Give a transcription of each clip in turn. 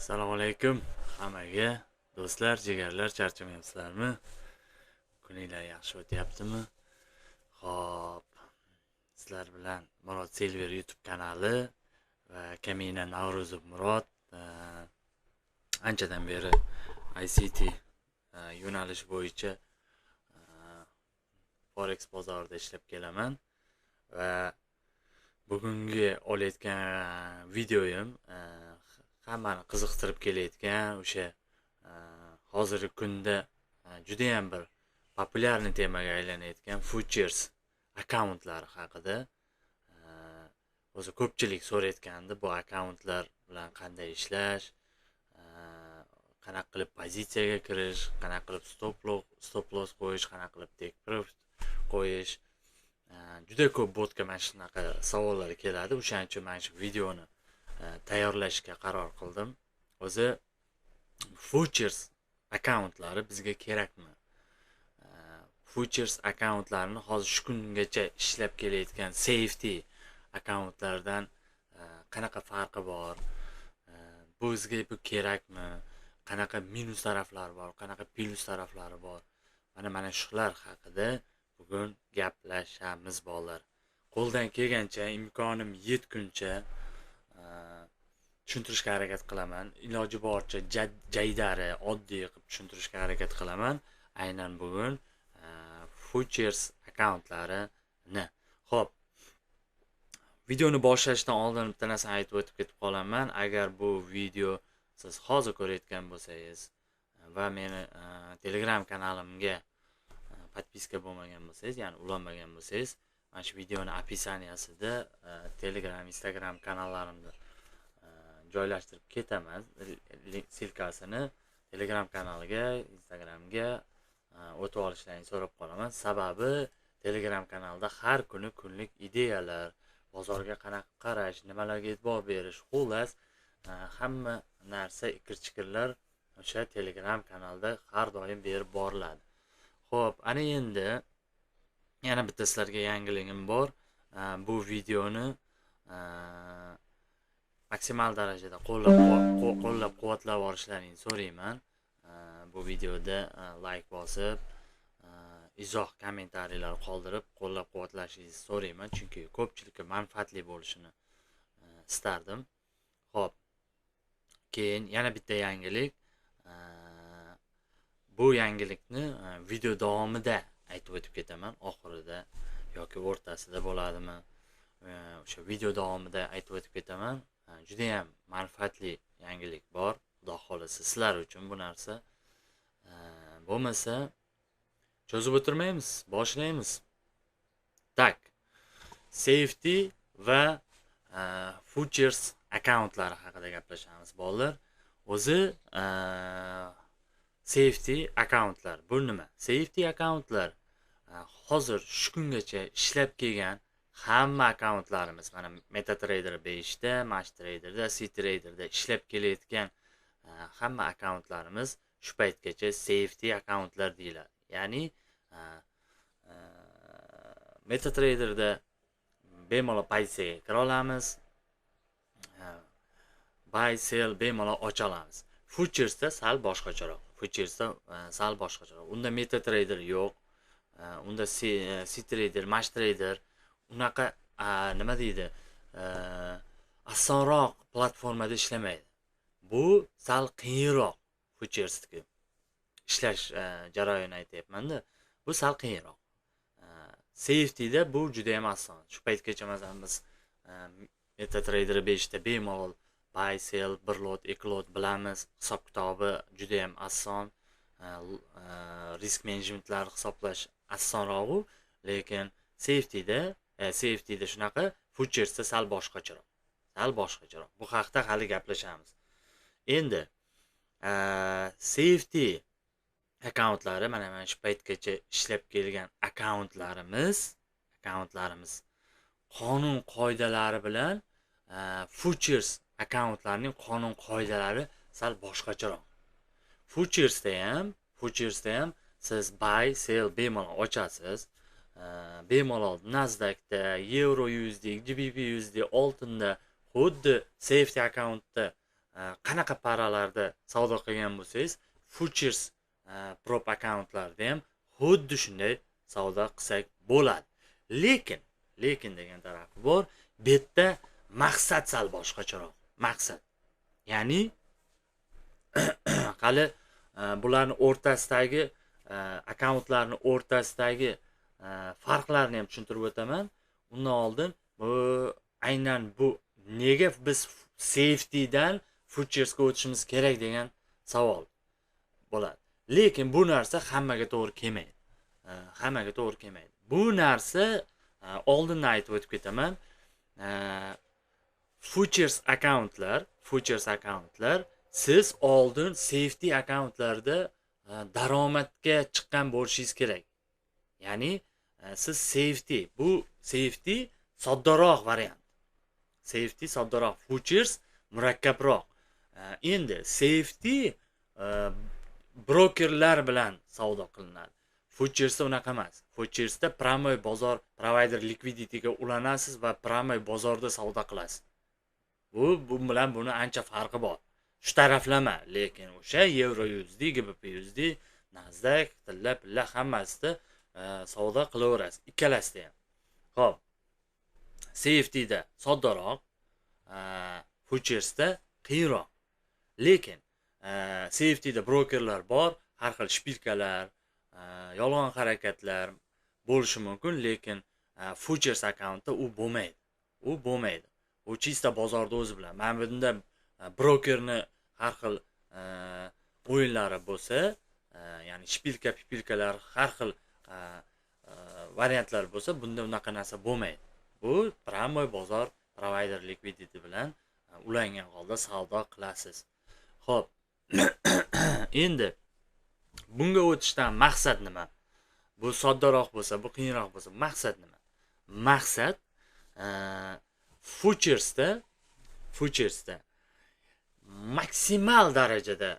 Assalomu alaykum hammaga, do'stlar, jigarlar, charchamayapsizlarmi? Kuninglar yaxshi o'tyaptimi? Xo'p, sizlar bilan Murod Silver YouTube kanali va Kamina Navro'zov Murod. Anchadan beri ICT yo'nalishi bo'yicha Forex bozorida ishlab kelaman va bugungi olayotgan videoyim hammani qiziqtirib kelayotgan o'sha hozirgi kunda judayam bir популярный temaga aylanayotgan futures akkauntlari haqida. O'zi ko'pchilik so'rayotgandi, bu akkauntlar bilan qanday ishlash, qanaqa qilib pozitsiyaga kirish, qanaqa qilib stop loss qo'yish, qanaqa qilib take profit qo'yish. Juda ko'p botga mana shunaqa savollar keladi. O'shaning uchun mana shu videoni tayyorlashga qaror qildim. O'zi futures akkauntlari bizga kerakmi? Futures akkauntlarini hozir shu kungacha ishlab kelayotgan safety akkauntlardan qanaqa farqi bor? Bu bizga bu kerakmi? Qanaqa minus taraflari bor, qanaqa plyus taraflari bor? Mana shular haqida bugun gaplashamiz, bolalar. Qo'ldan kelgancha, imkonim yetguncha tushuntirishga harakat qilaman. Iloji boricha jaydari, oddiy qilib tushuntirishga harakat qilaman. Aynan bugun futures akkauntlarini. Xo'p, videoni boshlashdan oldin bitta narsani aytib o'tib ketib qolaman. Agar bu video siz hozir ko'rayotgan bo'lsangiz va meni Telegram kanalimga подписка bo'lmagan bo'lsangiz, ya'ni ulanmagan bo'lsangiz, mana shu videoni описания sida Telegram, Instagram kanallarimni joylashtirib ketaman. Ссылка sini Telegram kanaliga, Instagramga o'tib olishlaringni so'rab qolaman. Sababi Telegram kanalida har kuni kunlik ideyalar, bozorga qanaqa qarash, nimalarga e'tibor berish, xullas, hamma narsa, ikir-chikirlar o'sha Telegram kanalda har doim berib boriladi. Xo'p, ana endi yana bitta sizlarga yangiligim bor. Bu videoni maksimal darajada qo'llab quvvatlab borishlaringni so'rayman. Bu videoda like bosib, izoh, kommentariylar qoldirib, qo'llab quvvatlashingizni so'rayman, chunki ko'pchilikka manfaatli bo'lishini istardim. Xo'p, keyin yana bitta yangilik. Bu yangilikni video davomida aytib o'tib ketaman, oxirida yoki o'rtasida bo'ladimi? O'sha video davomida aytib o'tib ketaman. Juda ham manfaatli yangilik bor. Xudo xolasa sizlar uchun bu narsa. Bo'lmasa cho'zib o'tirmaymiz, boshlaymiz. Так, safety va futures akkauntlari haqida gaplashamiz, bolalar. O'zi safety akkauntlar bu nima? Safety akkauntlar hozir shu kungacha ishlab kelgan hamma akkauntlarimiz, mana MetaTrader 5 da, MatchTraderda, cTraderda ishlab kelayotgan hamma akkauntlarimiz shu paytgacha safety akkauntlar deyiladi. Ya'ni MetaTraderda bemalol pozitsiyaga kira olamiz, buy, sell bemalol ocha olamiz. Futuresda sal boshqacharoq. Futuresda sal boshqacharoq. Unda MetaTrader yo'q. Unda cTrader, MatchTrader unaqa nima deydi, osonroq platformada ishlamaydi. Bu sal qiyinroq futuresniki. Ishlash jarayonini aytyapman-da. Bu sal qiyinroq. Safetyda bu juda ham oson. Shu paytgacha masalan biz MetaTrader 5 da bemalol buy, sell, bir lot, ikki lot bilamiz. Hisob kitobi juda ham oson. Risk managementlar hisoblash osonroq-u, lekin safetyda shunaqa, futuresda sal boshqacharoq. Sal boshqacharoq. Bu haqda hali gaplashamiz. Endi safety akkauntlari mana shu paytgacha ishlab kelgan akkauntlarimiz qonun qoidalari bilan futures akkauntlarining qonun qoidalari sal boshqacharoq. Futuresda ham siz buy, sell bemalol ochasiz. Bemalol Nasdaqda, Euro USD, GBP USD, oltinda xuddi safety akkauntda Qanaqa пара larda savdo qilgan bo'lsangiz, futures prop akkauntlarda ham xuddi shunday savdo qilsak bo'ladi. Lekin degan tarafi bor. Bu yerda maqsad sal boshqacharoq. Maqsad. Ya'ni hali bularni o'rtasidagi, akkauntlarni o'rtasidagi farqlarni ham tushuntirib o'taman. Undan oldin bu aynan bu nega biz CFDdan futuresga o'tishimiz kerak degan savol bo'ladi. Lekin bu narsa hammaga to'g'ri kelmaydi. Hammaga to'g'ri kelmaydi. Bu narsa, oldindan aytib o'tib ketaman. Futures akkauntlar siz oldin CFD akkauntlarda daromadga chiqqan bo'lishingiz kerak. Ya'ni siz CFD, bu CFD soddaroq variant. CFD soddaroq, futures murakkabroq. Endi CFD brokerlar bilan savdo qilinadi. Futuresda unaqa emas. Futuresda прямой bozor, provider liquidityga ulanasiz va прямой bozorda savdo qilasiz. Bu bilan buni ancha farqi bor. Shu taraflama, lekin o'sha yevro USD, GBP USD, Nasdaq, tilla, pilla hammasida savdo qilaverasiz, ikkalasida ham. Xo'p. CFDda soddaroq, futuresda qiyinroq. Lekin CFDda brokerlar bor, har xil шпилька lar, yolg'on harakatlar bo'lishi mumkin, lekin futures akkauntda u bo'lmaydi. U bo'lmaydi. U чисто bozorda o'zi bilan. Mana bunda brokerni har xil o'yinlari bo'lsa, ya'ni шпилька, пипилька lar, har xil variantlar bo'lsa, bunda unaqa narsa bo'lmaydi. Bu прямой bozor, provider liquidity bilan ulangan holda savdo qilasiz. Xo'p. Endi bunga o'tishdan maqsad nima? Bu soddaroq bo'lsa, bu qiyinroq bo'lsa, maqsad nima? Maqsad futuresda maksimal darajada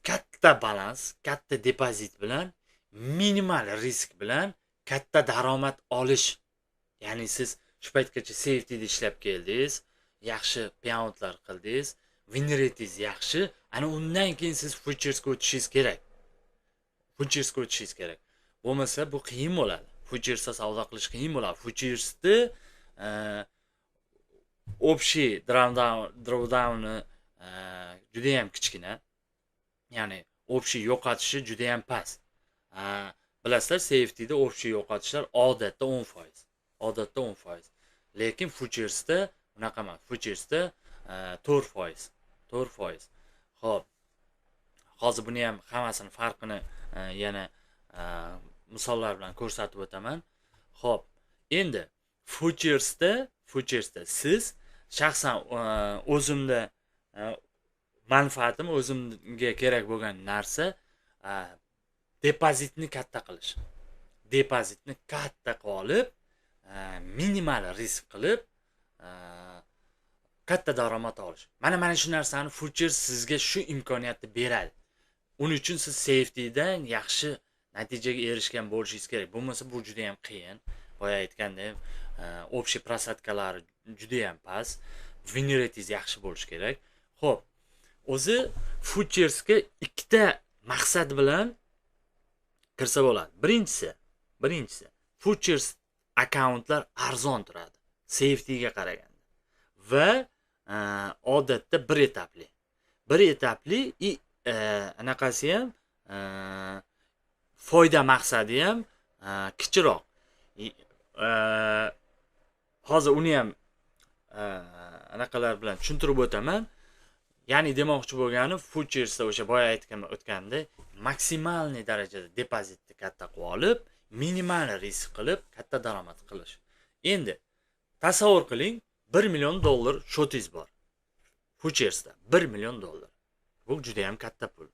katta balans, katta depozit bilan, minimal risk bilan katta daromad olish. Ya'ni siz shu paytgacha CFDda ishlab keldingiz, yaxshi payoutlar qildingiz, win ratingiz yaxshi, ana undan keyin siz futuresga o'tishingiz kerak. Futuresga o'tishingiz kerak. Bo'lmasa bu qiyin bo'ladi. Futuresda savdo qilish qiyin bo'ladi. Futuresni общий drawdowni juda ham kichkina. Ya'ni общий yo'qotishi juda ham past. Bilasizlar, CFDda общий yo'qotishlar odatda 10%. Odatda 10%. Lekin futuresda unaqa emas. Futuresda 4%. 4%. Xo'p. Hozir buni ham hammasini farqini yana misollar bilan ko'rsatib o'taman. Xo'p, endi futuresda siz shaxsan o'zimda manfaatim, o'zimga kerak bo'lgan narsa depozitni katta qilish. Depozitni katta qilib olib, minimal risk qilib, katta daromad olish. Mana shu narsani futures sizga shu imkoniyatni beradi. Uning uchun siz CFDdan yaxshi natijaga erishgan bo'lishingiz kerak. Bo'lmasa bu juda ham qiyin. Boya aytgandek, общий просадка lari juda ham past. Win ratingiz yaxshi bo'lishi kerak. Xo'p, o'zi futuresga ikkita maqsad bilan kirsa bo'ladi. Birinchisi futures akkauntlar arzon turadi CFDga qaraganda va odatda bir etapli. Bir etapli и anaqasi ham, foyda maqsadi ham kichikroq. Hozir uni ham anaqalar bilan tushuntirib o'taman. Ya'ni demoqchi bo'lganim, futuresda o'sha boya aytgan o'tganimdek, максимальный darajada depozitni katta qilib olib, minimal risk qilib, katta daromad qilish. Endi tasavvur qiling, 1 million dollar счёт ingiz bor. Futuresda 1 million dollar. Bu juda ham katta pul.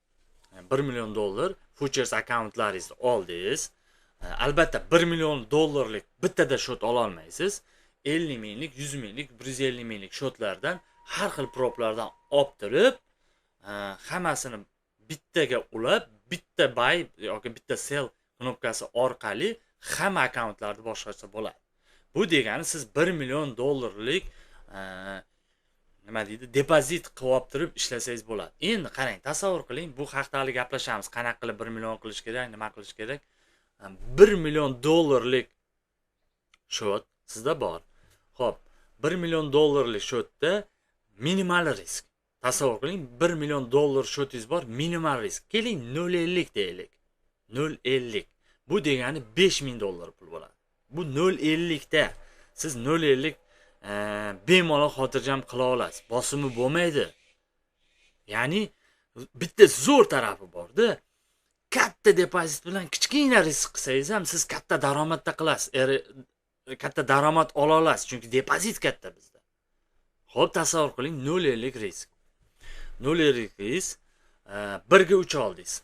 1 million dollar futures akkauntlaringizni oldingiz. Albatta 1 million dollarlik bittada счёт ola olmaysiz. 50 minglik, 100 minglik, 150 minglik счёт lardan, har xil prop lardan olib turib, hammasini bittaga ulab, bitta buy yoki bitta sell knopkasi orqali hamma akkauntlarni boshqarsa bo'ladi. Bu degani siz 1 million dollarlik nima deydi, depozit qilib turib ishlasangiz bo'ladi. Endi qarang, tasavvur qiling, bu haqda hali gaplashamiz, qanaqa qilib 1 million qilish kerak, nima qilish kerak. 1 million dollarlik shot sizda bor. Xo'p, 1 million dollarlik shotda minimal risk. Tasavvur qiling, 1 million dollar shotingiz bor, minimal risk. Keling 0.50 deylik. 0.50. Bu degani 5000 dollar pul bo'ladi. Bu 0.50 da siz 0.50 bemalol xotirjam qila olasiz. Bosimi bo'lmaydi. Ya'ni bitta zo'r tarafi bor-da. Katta depozit bilan kichkina risk qilsangiz ham siz katta daromadda qilasiz. Katta daromad ola olasiz, chunki depozit katta bizda. Xo'p, tasavvur qiling, 0.50 risk. 0.50 risk 1 ga 3 oldingiz.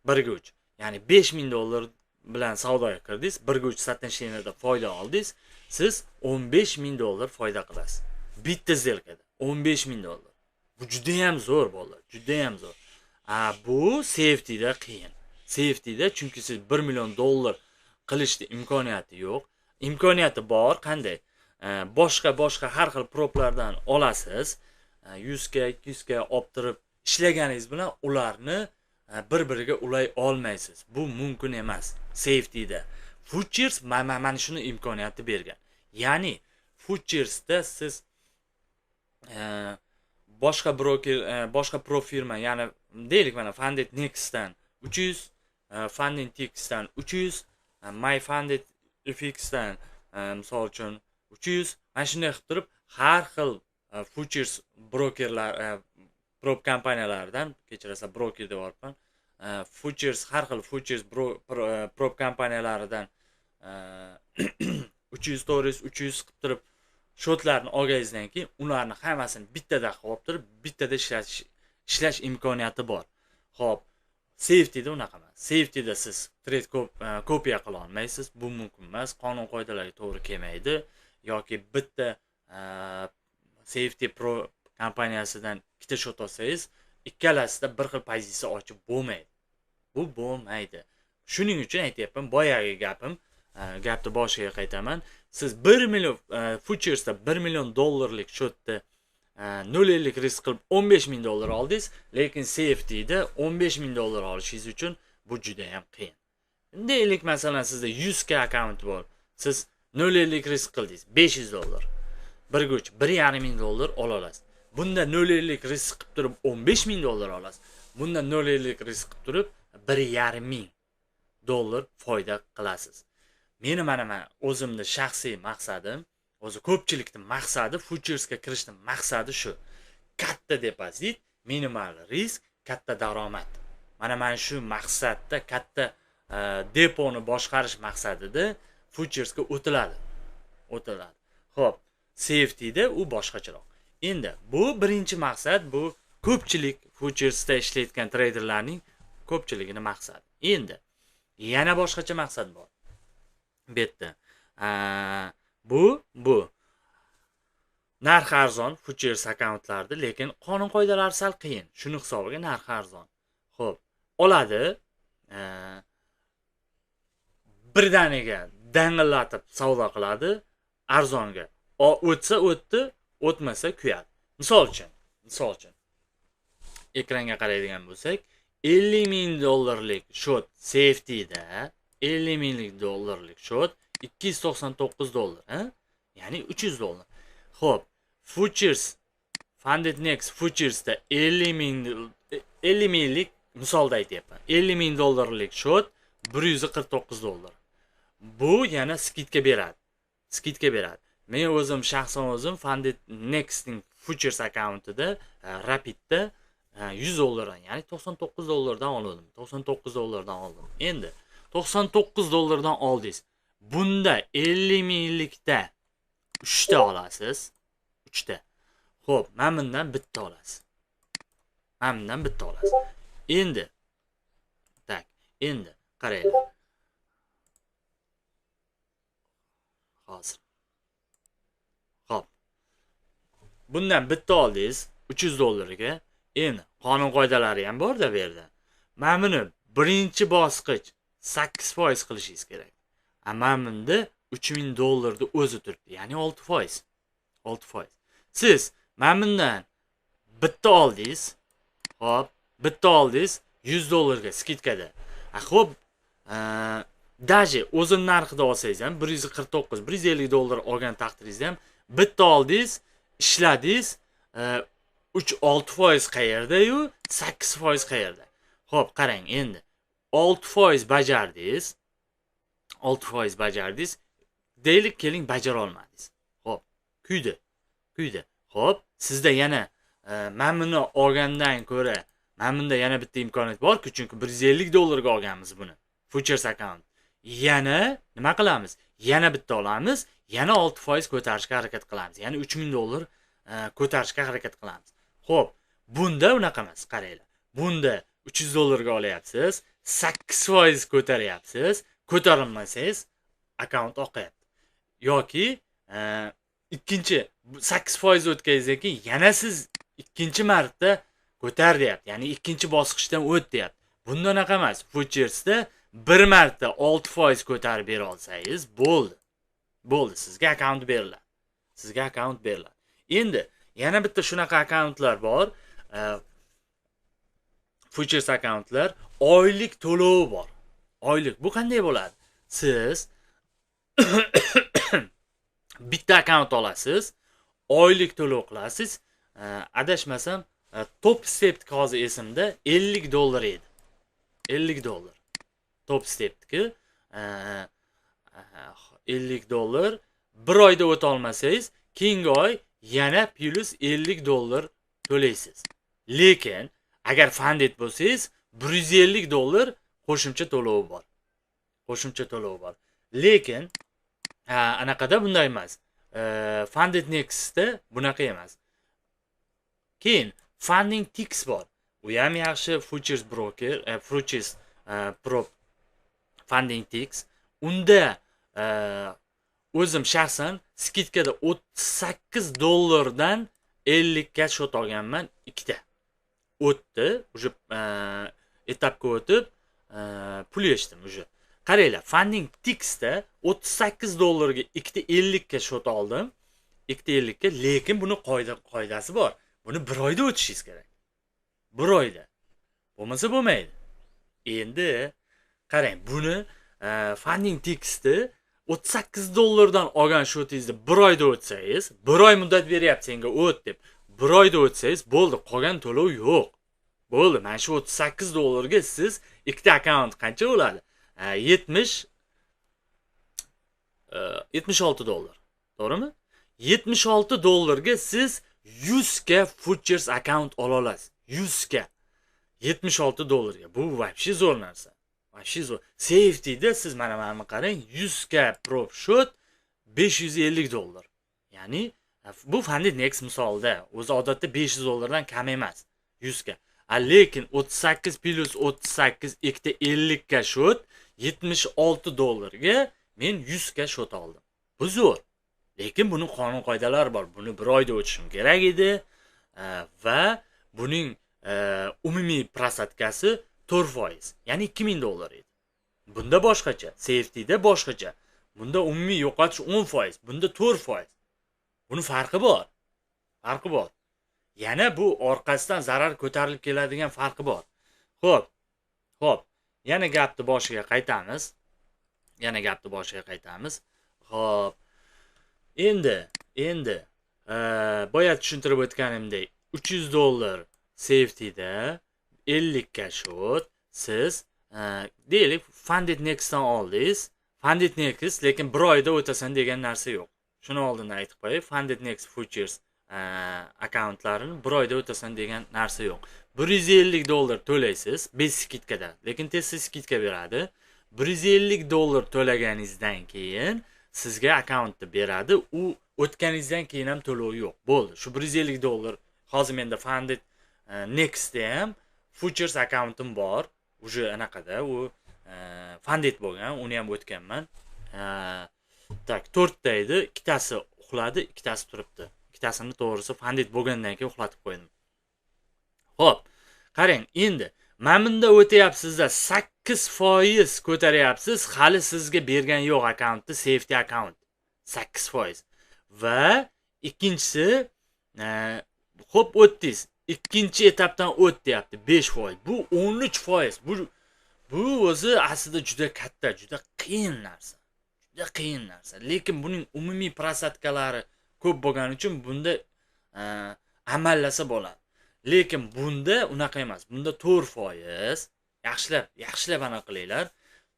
1 ga 3. Ya'ni 5000 dollar bilan savdoga kirdingiz, 1 ga 3 соотношениеda foyda oldingiz, siz 15000 dollar foyda qilasiz. Bitta сделкада 15000 dollar. Bu juda ham zo'r bolalar, juda ham zo'r. Bu safetyda qiyin. Safetyda chunki siz 1 million dollar qilishni imkoniyati yo'q. Imkoniyati bor, qanday? Boshqa har xil proplardan olasiz, 100 ga 200 ga olib turib ishlaganingiz bilan ularni bir-biriga ulay olmaysiz. Bu mumkin emas safetyda. Futures mana shuni imkoniyati bergan. Ya'ni futuresda siz boshqa broker, boshqa prop firma, ya'ni deylik mana Funded Next'dan 300, Funded Tix'dan 300, My Funded FX'dan misol uchun 300, mana shunday qilib turib har xil futures brokerlar, prop kompaniyalaridan, kechirasiz, broker deb yuboribman, futures, har xil futures prop kompaniyalaridan 300, 400, 300 qilib turib shotlarni olganingizdan keyin ularni hammasini bittada qilib turib, bittada ishlash imkoniyati bor. Xo'p, safetyda unaqa emas. Safetyda siz trade kopiya qila olmaysiz, bu mumkin emas, qonun qoidalariga to'g'ri kelmaydi yoki bitta safety pro kompaniyasidan ikkita shot olsangiz, ikkalasida bir xil pozitsiya ochib bo'lmaydi. Bu bo'lmaydi. Shuning uchun aytyapman, boyagi gapim, gapni boshiga qaytaman. Siz 1 million futuresda 1 million dollarlik shotni 0.50 risk qilib 15000 dollar oldingiz, lekin safetyda 15000 dollar olishingiz uchun bu juda ham qiyin. Deylik, masalan, sizda 100 k akkaunt bor. Siz 0.50 risk qildingiz, 500 dollar. 1 ga 3, 1.5 ming dollar ola olasiz. Bunda 0.50 risk qilib turib 15000 dollar olasiz. Bunda 0.50 risk qilib turib 1.5 ming dollar foyda qilasiz. Meni mana o'zimni shaxsiy maqsadim, o'zi ko'pchilikning maqsadi, futuresga kirishning maqsadi shu. Katta depozit, minimal risk, katta daromad. Mana shu maqsadda katta deponi boshqarish maqsadida futuresga o'tiladi. O'tiladi. Xo'p, safetyda u boshqacharoq. Endi bu birinchi maqsad, bu ko'pchilik futuresda ishlayotgan treyderlarning ko'pchiligini maqsadi. Endi yana boshqacha maqsad bor. Bu yerda bu narxi arzon futures akkauntlarda, lekin qonun qoidalari sal qiyin. Shuni hisobiga narxi arzon. Xo'p, oladi, birdaniga dang'illatib savdo qiladi arzonga. O'tsa o'tdi, o'tmasa kuyadi. Misol uchun ekranga qaraydigan bo'lsak, 50 ming dollarlik shot safetyda 50 minglik dollarlik shot 299 dollar, ya'ni 300 dollar. Xo'p, futures Funded Next futuresda 50 minglik misolda aytyapman. 50 ming dollarlik shot 149 dollar. Bu yana skidka beradi. Skidka beradi. Men o'zim shaxsan o'zim Funded Next'ning futures akkauntida Rapidda 100 dollardan, ya'ni 99 dollardan oldim. 99 dollardan oldim. Endi 99 dollardan oldingiz. Bunda 50 minglikda 3 ta olasiz. 3 ta. Xo'p, mana bundan bitta olasiz. Mana bundan bitta olasiz. Endi tak, endi qaranglar. Hozir. Xo'p. Bundan bitta oldingiz 300 dollarga. Endi qonun qoidalari ham bor-da bu yerda. Mana buni birinchi bosqich 8% qilishingiz kerak. Mana bunda 3000 dollarni o'zi turibdi, ya'ni 6%. 6%. Siz Mana bundan bitta oldingiz. Xo'p, bitta oldingiz 100 dollarga скидка da. Xo'p, даже o'zini narxida olsangiz ham 149, 150 dollar olgan taqdiringizda ham bitta oldingiz, ishladingiz, 3-6% qayerda-yu, 8% qayerda. Xo'p, qarang endi 6% bajardingiz. 6% bajardingiz. Deylik, keling bajara olmadingiz. Xo'p, kuydi. Kuydi. Xo'p, sizda yana mana buni olgandan ko'ra mana bunda yana bitta imkoniyat bor-ku, chunki 150 dollarga olganmiz buni. Futures account. Yana nima qilamiz? Yana bitta olamiz, yana 6% ko'tarishga harakat qilamiz. Ya'ni 3000 dollar ko'tarishga harakat qilamiz. Xo'p, bunda unaqa emas, qaranglar. Bunda 300 dollarga olyapsiz, 8% ko'taryapsiz, ko'tarilmasangiz akkaunt oqayapti. Yoki ikkinchi 8% o'tkazgandan keyin yana siz ikkinchi marta ko'tar deyapti. Ya'ni ikkinchi bosqichdan o't deyapti. Bunda unaqa emas. Futuresda bir marta 6% ko'tarib bera olsangiz bo'ldi. Bo'ldi, sizga akkaunt beriladi. Sizga akkaunt beriladi. Endi yana bitta shunaqa akkauntlar bor. Futures akkauntlar oylik to'lovi bor. Oylik. Bu qanday bo'ladi? Siz bitta akkaunt olasiz, oylik to'lov qilasiz. Adashmasam, Top Step'niki hozir esimda 50 dollar edi. 50 dollar. Top Step'niki 50 dollar. Bir oyda o'ta olmasangiz, keyingi oy yana plus 50 dollar to'laysiz. Lekin agar funded bo'lsangiz, 150 dollar qo'shimcha to'lovi bor. Qo'shimcha to'lovi bor. Lekin anaqada bunday emas. Funded Next'da bunaqa emas. Keyin Funding Ticks bor. U ham yaxshi futures broker, futures prop Funding Ticks. Unda o'zim shaxsan скидка da 38 dollardan 50 ga счёт olganman ikkita. O'tdi, уже etapga o'tib, pul yechdim уже. Qaranglar, Funding Ticks'da 38 dollarga ikkita 50 ga счёт oldim. Ikkita 50 ga, lekin buni qoidasi bor. Buni bir oyda o'tishingiz kerak. Bir oyda. Bo'lmasa bo'lmaydi. Endi qarang, buni Funding Ticks'ni 38 dollardan olgan счёт ingizni bir oyda o'tsangiz, bir oy muddat beryapti senga o't deb. Bir oyda o'tsangiz bo'ldi, qolgan to'lov yo'q. Bo'ldi, mana shu 38 dollarga siz ikkita akkaunt qancha bo'ladi? 70 76 dollar. To'g'rimi? 76 dollarga siz 100 ga futures akkaunt ola olasiz. 100 ga. 76 dollarga. Bu вообще zo'r narsa. Вообще zo'r. Safety'da siz mana buni qarang, 100 ga prop счёт 550 dollar. Ya'ni bu Funded Next misolida o'zi odatda 500 dollardan kam emas 100 ga. Lekin 38 plus 38 ikkita 50 ga счёт 76 dollarga men 100 ga счёт oldim. Bu zo'r. Lekin buni qonun qoidalari bor. Buni bir oyda o'tishim kerak edi va buning umumiy просадка si 4%, ya'ni 2000 dollar edi. Bunda boshqacha, Safety'da boshqacha. Bunda umumiy yo'qotish 10%, bunda 4%. Buni farqi bor. Farqi bor. Yana bu orqasidan zarar ko'tarilib keladigan farqi bor. Xo'p. Xo'p, yana gapni boshiga qaytamiz. Yana gapni boshiga qaytamiz. Xo'p. Endi boya tushuntirib o'tganimdek 300 dollar Safety'da 50 ga счёт siz deylik Funded Next'dan oldingiz. Funded Next lekin bir oyda o'tasan degan narsa yo'q. Shuni oldindan aytib qo'yay. Funded Next Futures akkauntlarini bir oyda o'tasan degan narsa yo'q. 150 dollar to'laysiz, без скидка da. Lekin tez скидка beradi. 150 dollar to'laganingizdan keyin sizga akkauntni beradi. U o'tganingizdan keyin ham to'lov yo'q. Bo'ldi. Shu 150 dollar hozir menda Funded Nextda ham futures akkauntim bor. Уже anaqada u funded bo'lgan, uni ham o'tganman. Так, to'rtta edi, ikkitasi uxladi, ikkitasi turibdi. Ikkitasini to'g'risi funded bo'lgandan keyin uxlatib qo'ydim. Xo'p, qarang, endi mana bunda o'tyapsizda 8% ko'taryapsiz, hali sizga bergan yo'q akkauntni, safety account 8%. Va ikkinchisi Xo'p, o'tdingiz. Ikkinchi etapdan o't deyapti, 5%. Bu 13%. Bu o'zi aslida juda katta, juda qiyin narsa. Juda qiyin narsa. Lekin buning umumiy prosadkalari ko'p bo'lgani uchun bunda amallasa bo'ladi. Lekin bunda unaqa emas. Bunda 4%, yaxshilab aniq qilinglar.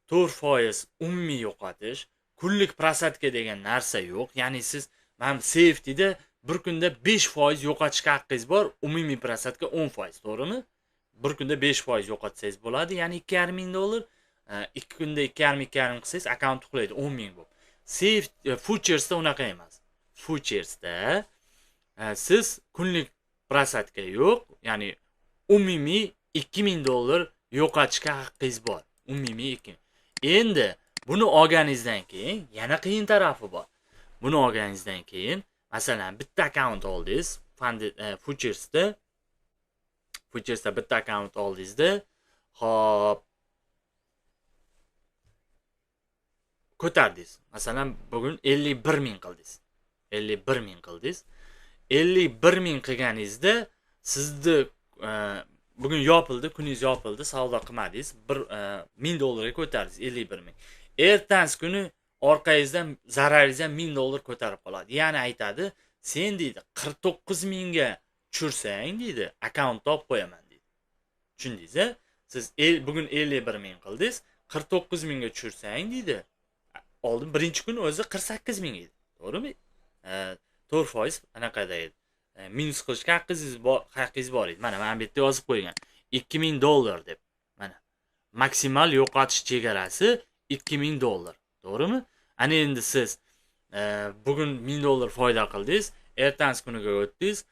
4% umumiy yo'qotish, kunlik prosadka degan narsa yo'q. Ya'ni siz mana safetyda bir kunda 5% yo'qotishga haqqingiz bor, umumiy prosadka 10%, to'g'rimi? Bir kunda 5% yo'qotsangiz bo'ladi, ya'ni 2,5 ming dollar. 2 kunda 2,5 2,5 qilsangiz akkaunt uxlaydi 10 ming bo'lib. Safe futuresda unaqa emas. Futuresda siz kunlik prosadka yo'q, ya'ni umumiy 2000 dollar yo'qotishga haqqingiz bor. Umumiy 2000. Endi buni olganingizdan keyin yana qiyin tarafi bor. Buni olganingizdan keyin masalan bitta akkaunt oldingiz, futuresda bitta akkaunt oldingizda, xo'p, ko'tardingiz. Masalan, bugun 51 ming qildingiz. 51 ming qildingiz. 51 ming qilganingizda sizni bugun yopildi, kuningiz yopildi, savdo qilmadingiz. Bir 1000 dollarga ko'tardingiz, 51 ming. Ertasi kuni orqangizdan zararingizdan 1000 dollar ko'tarib qoladi. Ya'ni aytadi, sen deydi 49 mingga tushirsang deydi, akkaunt olib qo'yaman deydi. Tushundingiz-a? Siz bugun 51 ming qildingiz, 49 mingga tushirsang deydi. Oldin birinchi kun o'zi 48 ming edi. To'g'rimi? 4% anaqada edi. Minus qilishga haqqingiz bor edi. Mana bu yerda yozib qo'ygan. 2000 dollar deb. Mana maksimal yo'qotish chegarasi 2000 dollar. To'g'rimi? Ana endi siz bugun 1000 dollar foyda qildingiz, ertasi kuniga o'tdingiz,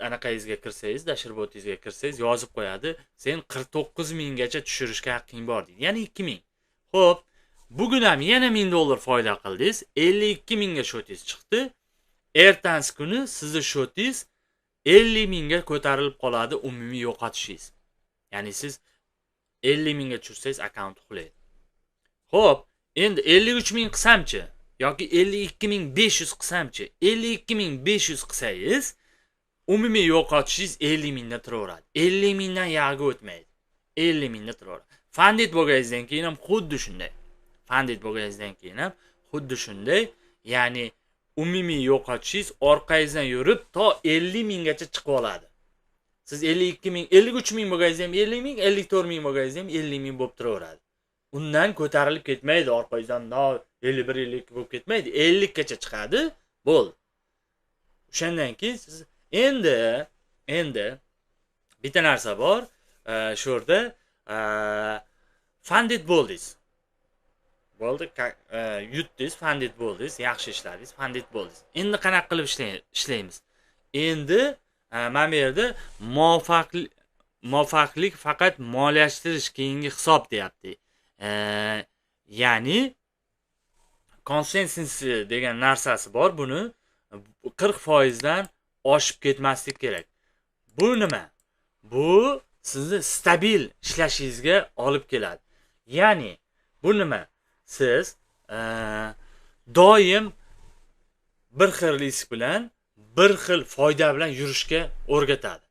anaqangizga kirsangiz, dashboardingizga kirsangiz yozib qo'yadi, sen 49 minggacha tushirishga haqqing bor deydi. Ya'ni 2000. Xo'p, bugun ham yana 1000 dollar foyda qildingiz, 52 mingga shotingiz chiqdi. Ertasi kuni sizni shotingiz 50 mingga ko'tarilib qoladi umumiy yo'qotishingiz. Ya'ni siz 50 mingga tushirsangiz akkaunt uxlaydi. Xo'p, endi 53 ming qilsamchi yoki 52500 qilsamchi, 52500 qilsangiz umumiy yo'qotishingiz 50 mingda turaveradi. 50 mingdan yog'iga o'tmaydi. 50 mingda turaveradi. Funded bo'lganingizdan keyin ham xuddi shunday. Funded bo'lganingizdan keyin ham xuddi shunday, ya'ni umumiy yo'qotishingiz orqangizdan yurib to 50 minggacha chiqib oladi. Siz 52 ming, 53 ming bo'lganingizda ham 50 ming, 54 ming bo'lganingizda ham 50 ming bo'lib turaveradi. Undan ko'tarilib ketmaydi, orqangizdan 51, 52 bo'lib ketmaydi, 50 gacha chiqadi, bo'ldi. O'shandan keyin siz endi bitta narsa bor, shu yerda funded bo'ldingiz. Bo'ldi, yutdingiz, funded bo'ldingiz, yaxshi ishladingiz, funded bo'ldingiz. Endi qanaqa qilib ishlaymiz? Endi mana bu yerda muvaffaqlik faqat moliyalashtirish keyingi hisob deyapti. Ya'ni konsensus degan narsasi bor, buni 40% dan oshib ketmaslik kerak. Bu nima? Bu sizni stabil ishlashingizga olib keladi. Ya'ni bu nima? Siz doim bir xil risk bilan, bir xil foyda bilan yurishga o'rgatadi.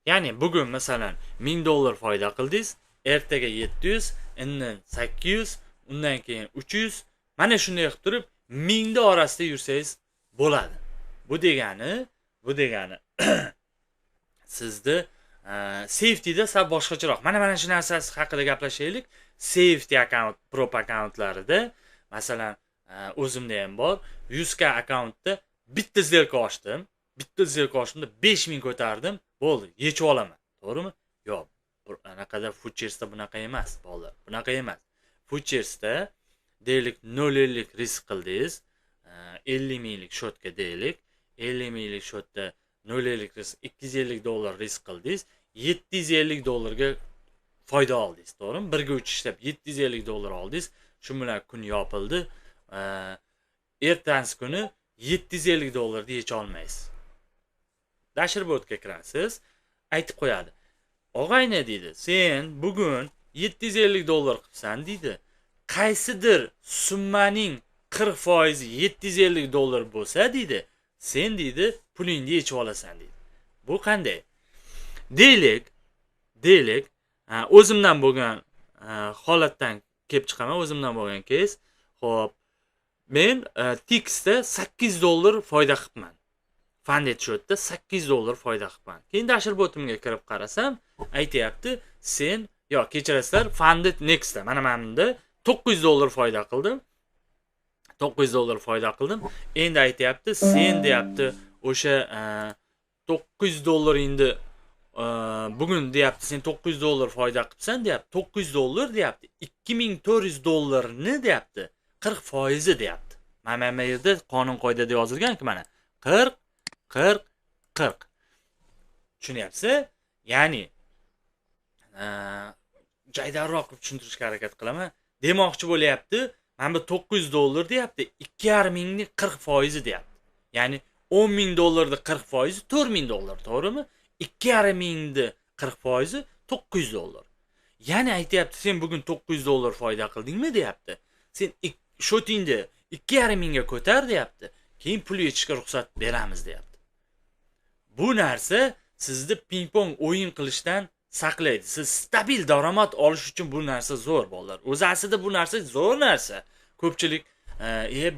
Ya'ni bugun masalan 1000 dollar foyda qildingiz, ertaga 700, undan 800, undan keyin 300, mana shunday qilib turib 1000 da orasida yursangiz bo'ladi. Bu degani sizni safetyda sal boshqacharoq. Mana shu narsasi haqida gaplashaylik. Safety account, prop akkauntlarida masalan o'zimda ham bor, 100 k akkauntda bitta сделка ochdim. Bitta сделка ochdim, 5000 ko'tardim, bo'ldi, yechib olaman. To'g'rimi? Yo'q. Anaqada futuresda bunaqa emas, bolalar. Bunaqa emas. Futuresda deylik 0.50 risk qildingiz, 50 minglik shotga deylik, 50 minglik shotda 0.50 risk, 250 dollar risk qildingiz, 750 dollarga foyda oldingiz, to'g'rimi? 1 ga 3 ishlab 750 dollar oldingiz. Shu bilan kun yopildi. Ertasi kuni 750 dollarni yecha olmaysiz. Dashboardga kirasiz, aytib qo'yadi. Og'ayni deydi, sen bugun 750 dollar qilibsan deydi. Qaysidir summaning 40% 750 dollar bo'lsa deydi, Sen deydi, pulingni yechib olasan deydi. Bu qanday? Deylik, o'zimdan bo'lgan holatdan kelib chiqaman, o'zimdan bo'lgan case. Xo'p, men Tixda $8 foyda qilibman. Funded счётda $8 foyda qilibman. Keyin dashboardimga kirib qarasam, aytayapti, sen, yo'q, kechirasizlar, Funded Nextda mana bunda $900 foyda qildim. $900 foyda qildim. Endi aytayapti, sen deyapti, o'sha $900 endi bugun deyapti, sen $900 foyda qilibsan deyapti. $900 deyapti, $2400 ni deyapti, 40% deyapti. Mana bu yerda qonun qoidada yozilgan-ku mana 40 40 40. Tushunyapsiz? Ya'ni jaydarroq qilib tushuntirishga harakat qilaman. Demoqchi bo'lyapti, mana bu $900 deyapti, 2,5 mingni 40% deyapti. Ya'ni $10,000 ni 40% $4,000, to'g'rimi? 2,5 mingni 40% $900. Ya'ni aytayapti, sen bugun $900 foyda qildingmi deyapti. Sen shotingni 2,5 mingga ko'tar deyapti. Keyin pul yechishga ruxsat beramiz deyapti. Bu narsa sizni ping-pong o'yin qilishdan saqlaydi. Siz stabil daromad olish uchun bu narsa zo'r bolalar. O'zi aslida bu narsa zo'r narsa. Ko'pchilik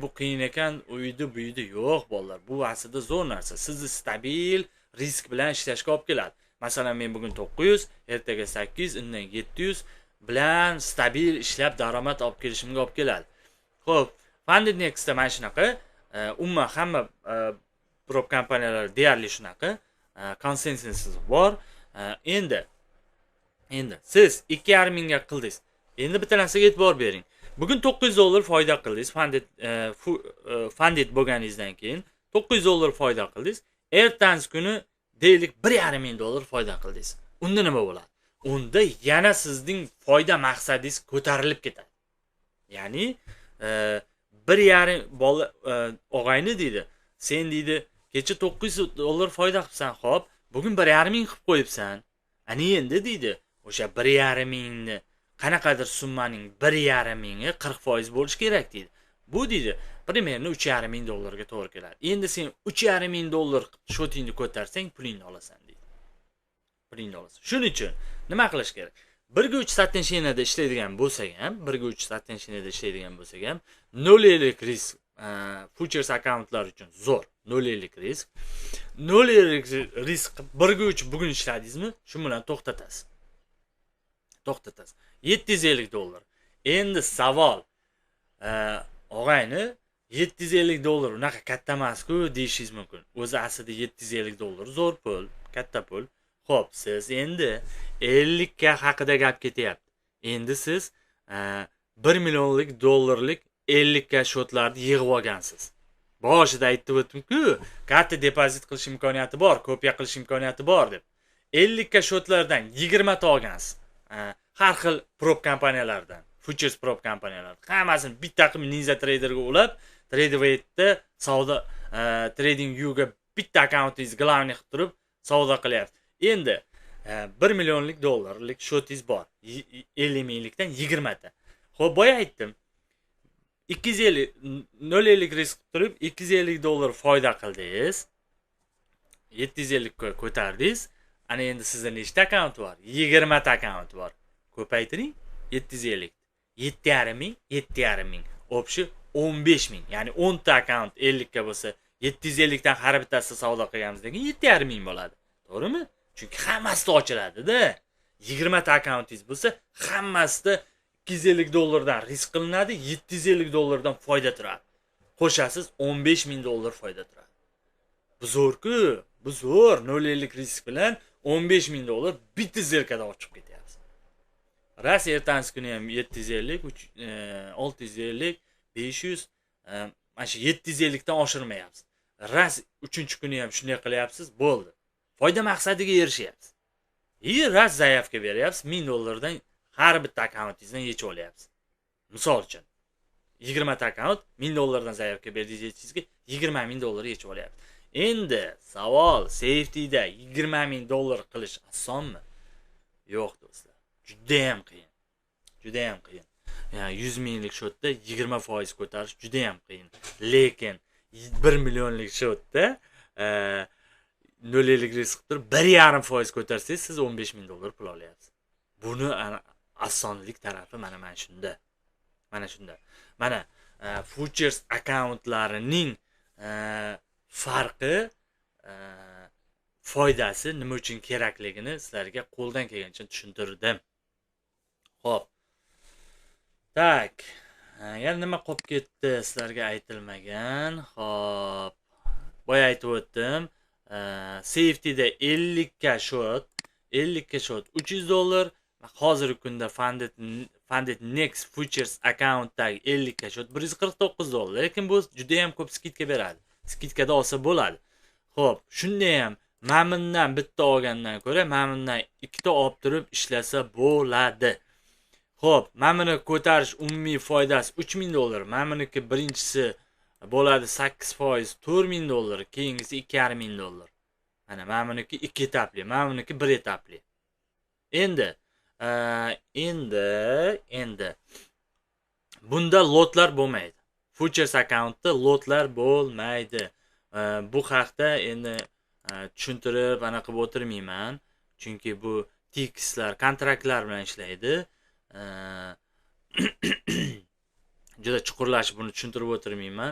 bu qiyin ekan, uydi, buydi, yo'q bolalar. Bu aslida zo'r narsa. Sizni stabil risk bilan ishlashga olib keladi. Masalan, men bugun 900, ertaga 800, undan 700 bilan stabil ishlab daromad olib kelishimga olib keladi. Xo'p, Funded Nextda mana shunaqa, umuman hamma prop kompaniyalar deyarli shunaqa, konsensus bor. Endi siz 2,5 mingga qildingiz. Endi bitta narsaga e'tibor bering. Bugun $900 foyda qildingiz, funded bo'lganingizdan keyin $900 foyda qildingiz. Ertasi kuni deylik $1,5 ming foyda qildingiz. Unda nima bo'ladi? Unda yana sizning foyda maqsadingiz ko'tarilib ketadi. Ya'ni 1,5 bola og'ayni deydi, sen deydi, kecha $900 foyda qilibsan, xo'p, bugun 1,5 ming qilib qo'yibsan. Ana endi deydi, o'sha 1,5 mingni qanaqadir summaning 1,5 mingi 40% bo'lishi kerak deydi. Bu deydi, примерно $3,5 ming to'g'ri keladi. Endi sen $3,5 ming shotingni ko'tarsang, pulingni olasan deydi. Pulingni olasan. Shuning uchun nima qilish kerak? 1:3 соотношениеda ishlaydigan bo'lsak ham, 1:3 соотношениеda ishlaydigan bo'lsak ham 0.50 risk futures akkauntlar uchun zo'r. 0.50 risk. 0.50 risk 1:3 bugun ishladingizmi, shu bilan to'xtatasiz. To'xtatasiz. $750. Endi savol, og'ayni $750 unaqa katta emas-ku deyishingiz mumkin. O'zi aslida $750 zo'r pul, katta pul. Xo'p, siz endi 50 k haqida gap ketyapti. Endi siz 1 millionlik dollarlik 50 k shotlarni yig'ib olgansiz. Boshida aytib o'tdim-ku, katta depozit qilish imkoniyati bor, kopiya qilish imkoniyati bor deb. 50 k shotlardan 20 ta olgansiz. Har xil prop kompaniyalardan, futures prop kompaniyalardan hammasini bitta qilib Ninja Traderga ulab, Tradewate'da savdo, TradingView'ga bitta akkauntingiz главный qilib turib savdo qilyapsiz. Endi 1 millionlik dollarlik shotingiz bor. 50 minglikdan 20 ta. Xo'p, boya aytdim. 250 0.50 risk qilib turib $250 foyda qildingiz. 750 ga ko'tardingiz. Ana endi sizda nechta akkaunt bor? 20 ta akkaunt bor. Ko'paytiring 750. 7,5 ming, 7,5 ming. Общий 15 ming. Ya'ni 10 ta akkaunt 50 ga bo'lsa, 750 dan har bittasi savdo qilganimizdan keyin 7,5 ming bo'ladi. To'g'rimi? Chunki hammasida ochiladi-da. 20 ta akkauntingiz bo'lsa, hammasida $250 dan risk qilinadi, $750 dan foyda turadi. Qo'shasiz $15,000 foyda turadi. Bu zo'r-ku, bu zo'r. 0.50 risk bilan $15,000 bitta zerkada ochib ketyapsiz. Ras ertasi kuni ham 750, 650, 500, mana shu 750 dan oshirmayapsiz. Ras 3-kuni ham shunday qilyapsiz, bo'ldi. Foyda maqsadiga erishyapsiz. Ras zayavka beryapsiz, $1000 dan har bitta akkauntingizdan yechib olyapsiz. Misol uchun 20 ta akkaunt $1000 dan zayavka berdingiz, yechingizga $20,000 yechib olyapsiz. Endi savol, safetyda $20,000 qilish osonmi? Yo'q do'stlar. Juda ham qiyin. Juda ham qiyin. Ya'ni 100 minglik shotda 20% ko'tarish juda ham qiyin. Lekin 1 millionlik счётda 0.50 risk qilib turib 1,5% ko'tarsangiz, siz 15 ming dollar pul olyapsiz. Buni osonlik tarafi mana shunda. Mana shunda. Mana futures akkauntlarining farqi, foydasi nima uchun kerakligini sizlarga qo'ldan kelgancha tushuntirdim. Xo'p. Tak. Yana nima qolib ketdi sizlarga aytilmagan? Xo'p. Boya aytib o'tdim. Safety'da 50 ka shot, 50 ka shot 300 dollar. Hozirgi kunda Funded Next Futures akkauntdagi 50 ka shot 149 dollar. Lekin bu juda ham ko'p skidka beradi. Skidkada olsa bo'ladi. Xo'p, shunda ham mana bundan bitta olgandan ko'ra mana bundan ikkita olib turib ishlasa bo'ladi. Xo'p, mana buni ko'tarish umumiy foydasi 3000 dollar. Mana buniki birinchisi bo'ladi 8%, 4000 dollar, keyingisi 2500 dollar. Mana buniki 2 etapli, mana buniki 1 etapli. Endi endi bunda lotlar bo'lmaydi. Futures akkauntda lotlar bo'lmaydi. Bu haqda endi tushuntirib ana qilib o'tirmayman, chunki bu tikslar, kontraktlar bilan ishlaydi. Juda chuqurlashib buni tushuntirib o'tirmayman.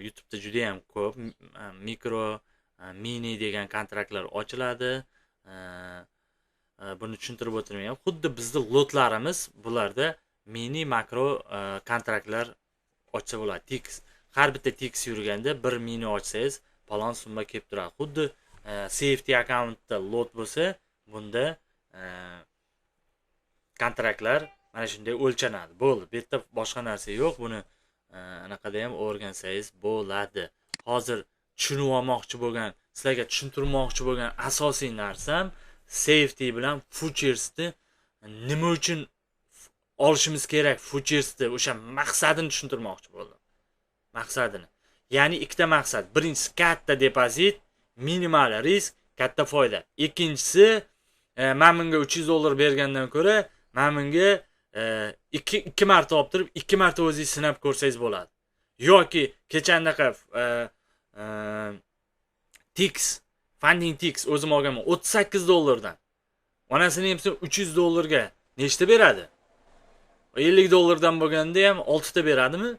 YouTube'da juda ham ko'p mikro, mini degan kontraktlar ochiladi. Buni tushuntirib o'tirmayman. Xuddi bizning lotlarimiz bularda mini, makro kontraktlar ochsa bo'ladi. Tiks, har bitta tiks yurganda bir mini ochsangiz falon summa kelib turadi. Xuddi safety akkauntda lot bo'lsa, bunda kontraktlar mana shunday o'lchanadi. Bo'ldi. Bu yerda boshqa narsa yo'q. Buni anaqada ham o'rgansangiz bo'ladi. Hozir tushunib olmoqchi bo'lgan, sizlarga tushuntirmoqchi bo'lgan asosiy narsam safety bilan futuresni nima uchun olishimiz kerak, futuresni o'sha maqsadini tushuntirmoqchi bo'ldim. Maqsadini. Ya'ni ikkita maqsad. Birinchisi katta depozit, minimal risk, katta foyda. Ikkinchisi men bunga 300 dollar bergandan ko'ra men bunga ikki marta olib turib, ikki marta o'zingiz sinab ko'rsangiz bo'ladi. Yoki kecha anaqa Tix, Funding Tix o'zim olganman 38 dollardan. Onasini ham 300 dollarga nechta beradi? 50 dollardan bo'lganda ham 6 ta beradimi?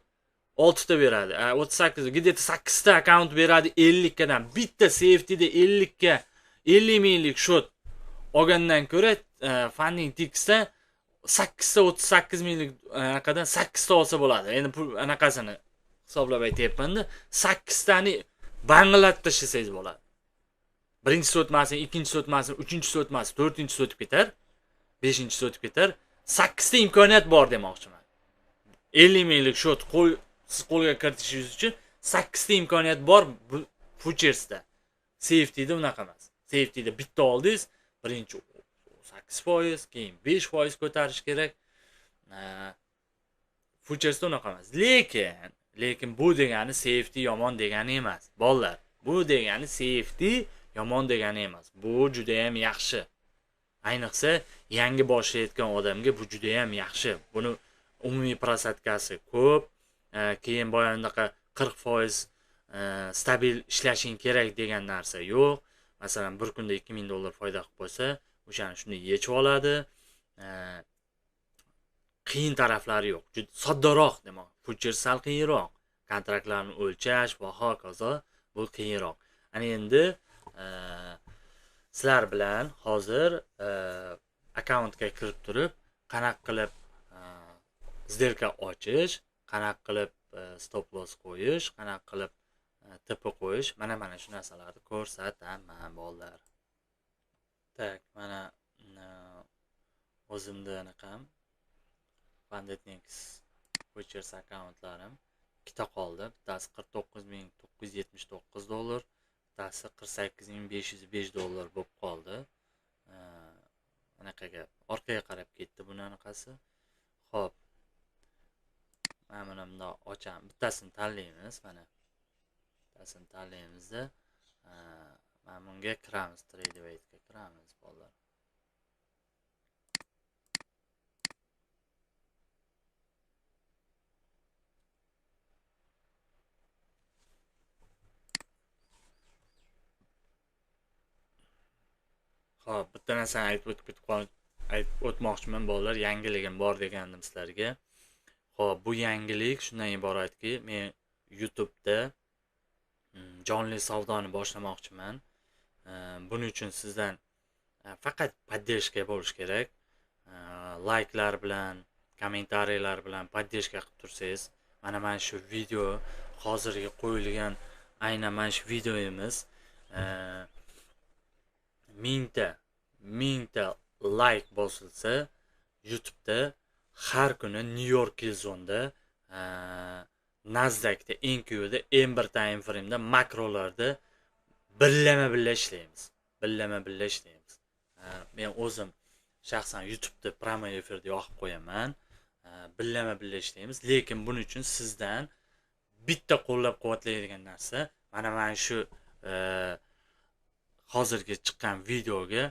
6 ta beradi. 38, где-то 8 ta akkaunt beradi 50 kadan. Bitta safetyda 50 ka 50 minglik shot olgandan ko'ra Funding Tixda 8 ta 38 minglik anaqadan 8 ta olsa bo'ladi. Endi pul anaqasini hisoblab aytyapman-da, 8 tani banglatib tashlasangiz bo'ladi. Birinchisi o'tmasin, ikkinchisi o'tmasin, uchinchisi o'tmasin, to'rtinchisi o'tib ketar, beshinchisi o'tib ketar. 8 ta imkoniyat bor demoqchiman. 50 minglik shot siz qo'lga kiritishingiz uchun 8 ta imkoniyat bor futuresda. Safetyda unaqa emas. Safetyda bitta oldingiz, birinchi 8%, keyin 5% ko'tarish kerak. Futuresda unaqa emas. Lekin bu degani safety yomon degani emas. Bolalar, bu degani safety yomon degani emas. Bu juda ham yaxshi. Ayniqsa yangi boshlayotgan odamga bu juda ham yaxshi. Buni umumiy prosadkasi ko'p. Keyin boya unaqa 40% stabil ishlashing kerak degan narsa yo'q. Masalan, bir kunda 2000 dollar foyda qilib qo'ysa, o'shani shunday yechib oladi. Qiyin taraflari yo'q. Juda soddaroq demoq. Futures sal qiyinroq. Kontraktlarni o'lchash va hokazo bu qiyinroq. Ana endi sizlar bilan hozir akkauntga kirib turib, qanaqa qilib сделка ochish, qanaqa qilib stop loss qo'yish, qanaqa qilib TP qo'yish, mana shu narsalarni ko'rsataman bolalar. Tak, mana o'zimda anaqam Funded Next Futures akkauntlarim ikkita qoldi. Bittasi 49979 dollar, bittasi 48505 dollar bo'lib qoldi. Anaqaga orqaga qarab ketdi buni anaqasi. Xo'p. Mana buni bundoq ochamiz. Bittasini tanlaymiz, mana. Bittasini tanlaymizda, mana bunga kiramiz, Tradewate'ga kiramiz bolalar. Xo'p, bitta narsani aytib o'tmoqchiman bolalar, yangiligim bor degandim sizlarga. Xo'p, bu yangilik shundan iboratki, men YouTube'da jonli savdoni boshlamoqchiman. Buning uchun sizdan faqat поддержка bo'lish kerak. Layklar bilan, kommentariyalar bilan поддержка qilib tursangiz, mana shu video hozirgi qo'yilgan aynan mana shu videomiz mingta layk bosilsa, YouTube'da har kuni New York Killzone'da, Nasdaq'da, NQ'da, M1 time frame'da, makrolarda billama-billa ishlaymiz. Billama-billa ishlaymiz. Men o'zim shaxsan YouTube'da prямой efirda yoqib qo'yaman. Billama-billa ishlaymiz, lekin buning uchun sizdan bitta qo'llab-quvvatlaydigan narsa mana shu hozirgi chiqqan videoga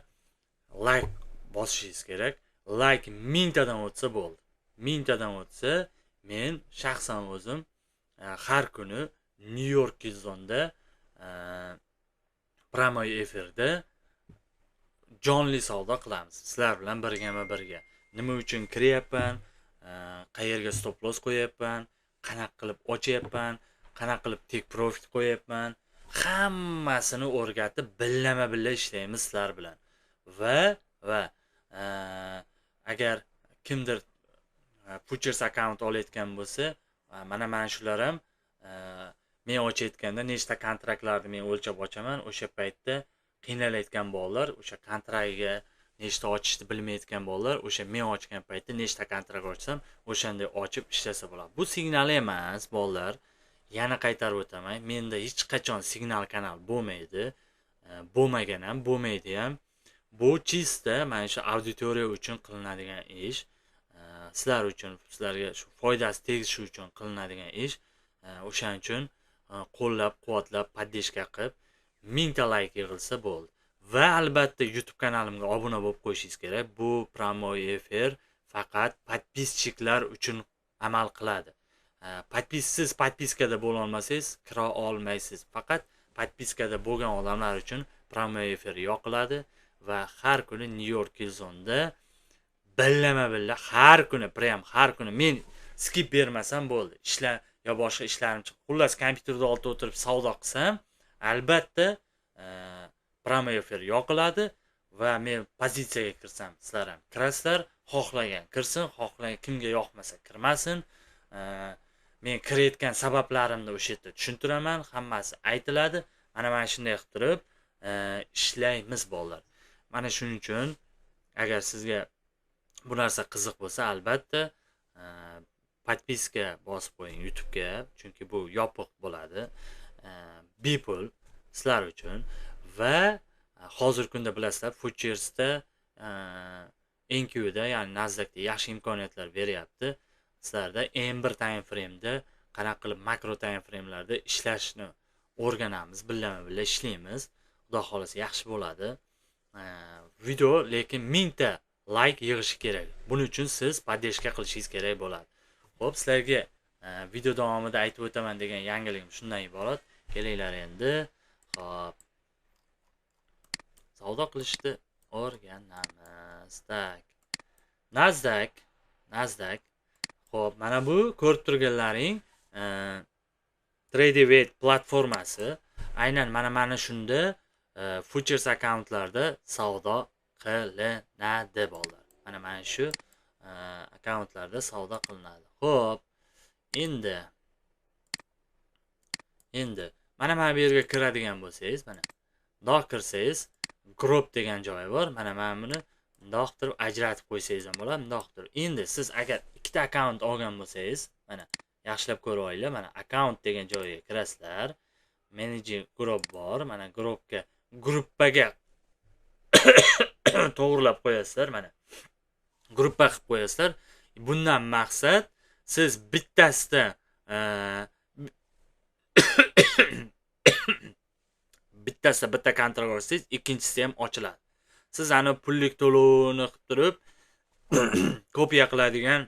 layk bosishingiz kerak. Layk 1000 tadan o'tsa bo'ldi. 1000 tadan o'tsa, men shaxsan o'zim har kuni New York Killzone'da prямой efirda jonli savdo qilamiz. Sizlar bilan birgama-birga. Nima uchun kiryapman, qayerga stop loss qo'yapman, qanaqa qilib ochyapman, qanaqa qilib take profit qo'yapman, hammasini o'rgatib billama-billa ishlaymiz sizlar bilan. Va agar kimdir futures akkaunt olayotgan bo'lsa, mana shular ham men ochayotganda nechta kontraktlarni men o'lchab ochaman, o'sha paytda qiynalayotgan bolalar, o'sha kontraktiga nechta ochishni bilmayotgan bolalar, o'sha men ochgan paytda nechta kontrakt ochsam, o'shanday ochib ishlasa bo'ladi. Bu signal emas, bolalar. Yana qaytarib o'taman. Menda hech qachon signal kanal bo'lmaydi. Bo'lmagan ham, bo'lmaydi ham. Bu чисто mana shu auditoriya uchun qilinadigan ish. Sizlar uchun, sizlarga shu foydasi tegishi uchun qilinadigan ish. O'shaning uchun qo'llab-quvvatlab, поддержка qilib 1000 ta layk yig'ilsa bo'ldi. Va albatta YouTube kanalimga obuna bo'lib qo'yishingiz kerak. Bu prямой efir faqat podpisчикlar uchun amal qiladi. Podpissiz podpiskada bo'la olmasangiz, kira olmaysiz. Faqat podpiskada bo'lgan odamlar uchun prямой efir yoqiladi va har kuni New York Killzone'da billama-billa har kuni, prям har kuni men skip bermasam bo'ldi. Ishlar yo boshqa ishlarim chiqib, xullas kompyuterda oldida o'tirib savdo qilsam, albatta prямой efir yoqiladi va men pozitsiyaga kirsam, sizlar ham kirasizlar, xohlagan kirsin, xohlagan kimga yoqmasa kirmasin. Men kirayotgan sabablarimni o'sha yerda tushuntiraman, hammasi aytiladi. Mana shunday qilib turib ishlaymiz bolalar. Mana shuning uchun agar sizga bu narsa qiziq bo'lsa, albatta podpiska bosib qo'ying YouTube'ga, chunki bu yopiq bo'ladi, bepul sizlar uchun. Va hozirgi kunda bilasizlar, futuresda NQ'da, ya'ni Nasdaqda yaxshi imkoniyatlar beryapti. Sizlarda M1 time frame'da qanaqa qilib makro time frame'larda ishlashni o'rganamiz, billama-billa ishlaymiz. Xudo xolasa yaxshi bo'ladi. Video lekin 1000 ta layk yig'ishi kerak. Buning uchun siz поддержка qilishingiz kerak bo'ladi. Xo'p, sizlarga video davomida aytib o'taman degan yangiligim shundan iborat. Kelinglar endi. Xo'p. Savdo qilishni o'rganamiz. Tak. Nasdaq. Xo'p, mana bu ko'rib turganlaring Tradovate platformasi. Aynan mana shunda futures akkauntlarda savdo qilinadi bolalar. Mana shu akkauntlarda savdo qilinadi. Xo'p, endi mana bu yerga kiradigan bo'lsangiz, mana bundoq kirsangiz, group degan joyi bor. Mana buni bundoq turib ajratib qo'ysangiz ham bo'ladi, bundoq turib. Endi siz agar ikkita akkaunt olgan bo'lsangiz, mana yaxshilab ko'rib olinglar, mana akkaunt degan joyga kirasizlar. Manage group bor, mana groupga, gruppaga to'g'rilab qo'yasizlar, mana gruppa qilib qo'yasizlar. Bundan maqsad siz bittasida bittasida bitta kontrakt olsangiz, ikkinchisi ham ochiladi. Siz ana pullik to'lovini qilib turib kopiya qiladigan